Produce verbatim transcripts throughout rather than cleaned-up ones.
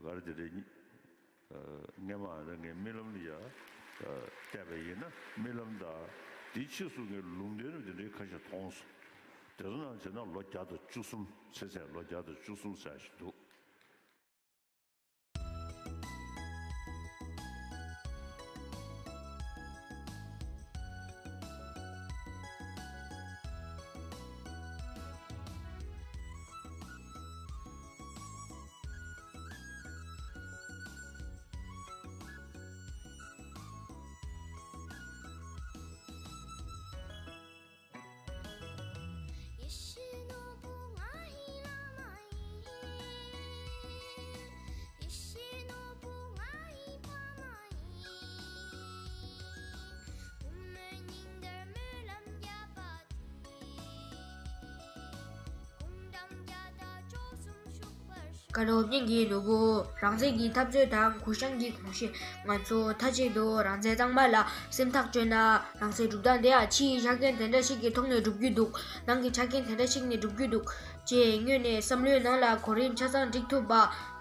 ག་རེ་དེ་རེད། སྔས་མ་ངས་རྨི་ལམ་ལ་ཡ་བལྟས་པ་ཡིན་ན། རྨི་ལམ་དང་དེའི་ཕྱིས་སུ་ངས་ལུང་བསྟན་རུ་དེ་འདྲའི་ཁ་ཤས་མཐོང་སོང་། དེ་ཚོ་ནང་བྱས་ན་ལོ་བརྒྱ་དང་བཅུ་གསུམ། ཚེ་ཚད་ལོ་བརྒྱ་དང་བཅུ་གསུམ་ཟེར་ཞིག་འདུག། དཀའ་སྡུག་སྙིང་གི་ནོར་བུ། རང་བཙན་གྱི་འཐབ་རྩོད་དང་གུ་ཡངས་ཀྱི་གོམས་གཤིས། ང་ཚོ་མཐའ་གཅིག་ཏུ་རང་བཙན་གཙང་མ་ལ་སེམས་ཐག་གཅོད་ན། རང་བཙན་སྒྲུབ་སྟངས་དེ་ཡང་ཕྱིའི་ཆ་རྐྱེན་དེ་འདྲ་ཞིག་གི་ཐོག་ནས་སྒྲུབ་རྒྱུ་འདུག། ནང་གི་ཆ་རྐྱེན་དེ་འདྲ་ཞིག་ནས་སྒྲུབ་རྒྱུ་འདུག་ཅེས་སྔོན་ནས་བསམ་བློའི་ནང་ལ་གོ་རིམ་ཆ་ཚང་སྒྲིག་ཐུབ་པ།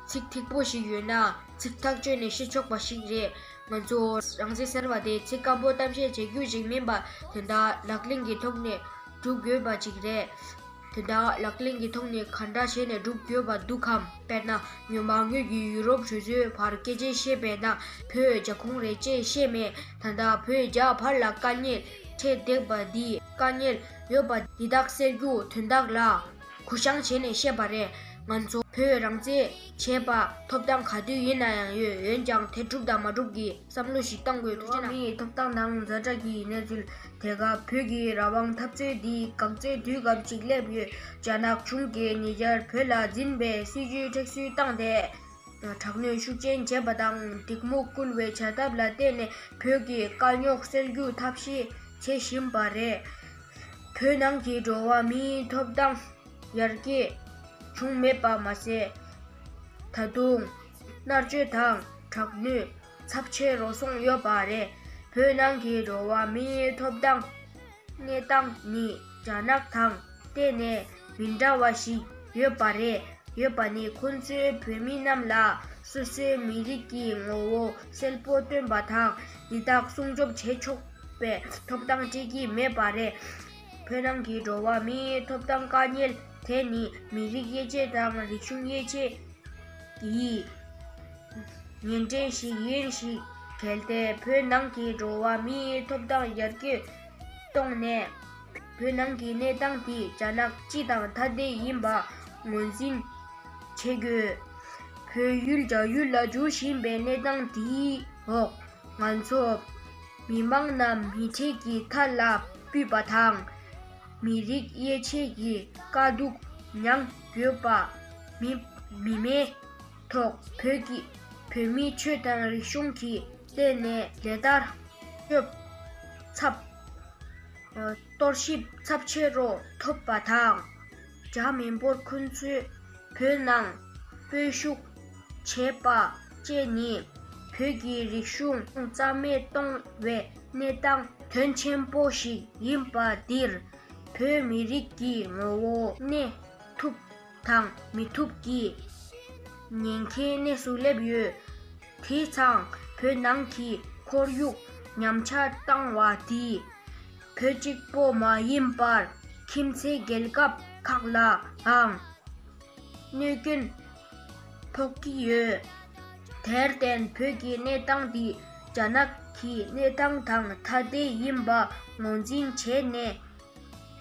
ཚིག་ཐིག་པོ་ཞིག་ཡོད་ན་ཚིག་ཐག་གཅོད་ནས་བཤད་ཆོག་པ་ཞིག་རེད། ང་ཚོ་རང་བཙན་ཟེར་བ་དེ་ཚིག་སྐམ་པོ་གཏམ་བཤད་བྱེད་རྒྱུ་ཞིག་མིན་པ། དོན་དག་ལག་ལེན་གྱི་ཐོག་ནས་སྒྲུབ་དགོས་པ་ཅིག་རེད། དོན་དག་ལག་ལེན་གྱི་ཐོག་ནས་ག་འདྲ་བྱས་ནས་སྒྲུབ་དགོས་པ་འདུག་གམ། དཔེར་ན། སྔོན་མ་ངོས་ཀྱིས་ཡུ་རོབ་གྲོས་ཚོའི་བར་སྐད་ཆ་བཤད་པའི་ནང་བོད་རྒྱ་ཁོངས་རེད་ཅེས་བཤད་མེད། ད་ལྟ་བོད་རྒྱ་བར་ལ་དཀའ་ངལ་འཕྲད་བསྡད་པ་འདི། དཀའ་ངལ་ཡོད་པ་འདི་དག་སེལ་རྒྱུ་དོན་དག་ལ་གུ་ཡངས་བྱས་ནས་བཤད་པ་རེད། ང་ཚོ་བོད་རང་བཙན་བྱས་པ་ཐོབ་ཐང་ག་དུས་ཡིན་ན་ཡང་ཡོད། འོན་ཀྱང་དེ་སྒྲུབ་དང་མ་སྒྲུབ་ཀྱི་བསམ་བློ་ཞིག་གཏོང་དགོས། ཐུགས་རྗེ་གནང་། མིའི་ཐོབ་ཐང་དང་ཛ་དྲག་གི་གནས་ཚུལ། དེ་སྐབས་བོད་ཀྱི་རང་དབང་འཐབ་རྩོད་འདི་འགག་རྩའི་དུས་སྐབས་ཅིག་སླེབས་ཡོད། རྒྱ་ནག་གཞུང་གིས་ཉེ་ཆར་བོད་ལ་འཛིན་པའི་སྲིད་ཇུས་མཁྲེགས་བཟོས་བཏང་སྟེ། དྲག་གནོན་ཤུགས་ཆེན་བྱས་པ་དང་། སྡིགས་མོ་བསྐུལ་བའི་བྱ་ཐབས་ལ་བརྟེན་ནས་བོད་ཀྱི་དཀའ་རྙོག་སེལ་རྒྱུ་ཐབས་ཤེས་བྱེད་བཞིན་པ་རེད། བོད་ནང་གི་འགྲོ་བ་མིའི་ཐོབ་ཐང་ཡར་རྒྱས་བྱུང་མེད་པ་མ་ཟད། ད་དུང་མནར་གཅོད་དང་དྲག་གནོན་ཚབས་ཆེ་རུ་སོང་ཡོད་པ་རེད། བོད་ནང་གི་འགྲོ་བ་མིའི་ཐོབ་ཐང་གནས་སྟངས་ནི་རྒྱ་ནག་དང་གཏན་ནས་མི་འདྲ་བ་ཞིག་ཡོད་པ་རེད། ཡོད་པ་ནི། ཁོ་ཚོས་བོད་མི་རྣམས་ལ་སོ་སོའི་མི་རིགས་ཀྱི་ངོ་བོ་གསལ་པོ་སྟོན་པ་དང་། འདི་དག་སྲུང་སྐྱོབ་བྱེད་ཆོག་པའི་ཐོབ་ཐང་སྤྲད་ཀྱི་མེད་པ་རེད། བོད་ནང་གི་འགྲོ་བ་མིའི་ཐོབ་ཐང་དཀའ་ངལ་དེ་ནི་མི་རིགས་དབྱེ་འབྱེད་དང་རིག་གཞུང་དབྱེ་འབྱེད་ཀྱི་ངན་འབྲས་ཤིག་ཡིན་ཞེས། གལ་ཏེ་བོད་ནང་གི་འགྲོ་བ་མིའི་ཐོབ་ཐང་ཡར་རྒྱས་གཏོང་ནས། བོད་ནང་གི་གནས་སྟངས་དེ་རྒྱ་ནག་སྤྱི་དང་ཐ་དད་ཡིན་པ་ངོས་འཛིན་བྱེད་དགོས། བོད་ཡུལ་རྒྱ་ཡུལ་ལ་འགྱུར་བཞིན་པའི་གནས་སྟངས་དེའི་འོག་ང་ཚོ་མི་མང་རྣམས་མི་ཁྲེལ་གྱིས་མཐའ་ལ་ཕུད་པ་དང་། མི་རིགས་དབྱེ་འབྱེད་ཀྱི་དཀའ་སྡུག་མྱངས་ཡོད་པ། མི་མི་མེད་ཐོག་བོད་ཀྱི་བོད་མིའི་ཆོས་དང་རིག་གཞུང་གི་སྟེང་ནས་ལག་བསྟར་སྤྱོད་ཚབས་གཏོར་བཤིག་ཚབས་ཆེ་རུ་ཐོབ་པ་དང་། རྒྱ་མི་འབོར་ཁོ་ཚོས་བོད་ནང་སྤོ་བཤུག་བྱས་པ་བཅས་ནི་བོད་ཀྱི་རིག་གཞུང་རྩ་མེད་གཏོང་བའི་གནས་སྟངས་དོན་ཆེན་པོ་ཞིག་ཡིན་པ་འདིར། བོད་མི་རིགས་ཀྱི་ངོ་བོ་གནས་ཐུབ་དང་མི་ཐུབ་ཀྱི་ཉེན་ཁའི་གནས་སུ་སླེབས་ཡོད། དེ་ཚང་བོད་ནང་གི་ཁོར་ཡུག་ཉམས་ཆག་བཏང་བ་དེས། བོད་གཅིག་པོ་མ་ཡིན་པར་ཁྱིམ་མཚེས་རྒྱལ་ཁབ་ཁག་ལའང་གནོད་སྐྱོན་ཕོག་གི་ཡོད། དེར་བརྟེན་བོད་ཀྱི་གནས་སྟངས་འདི་རྒྱ་ནག་གི་གནས་སྟངས་དང་ཐ་དད་ཡིན་པ་ངོས་འཛིན་བྱས་ནས།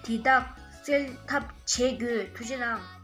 དེ་དག་སེལ་ཐབས་བྱེད་དགོས། ཐུགས་རྗེ་གནང་།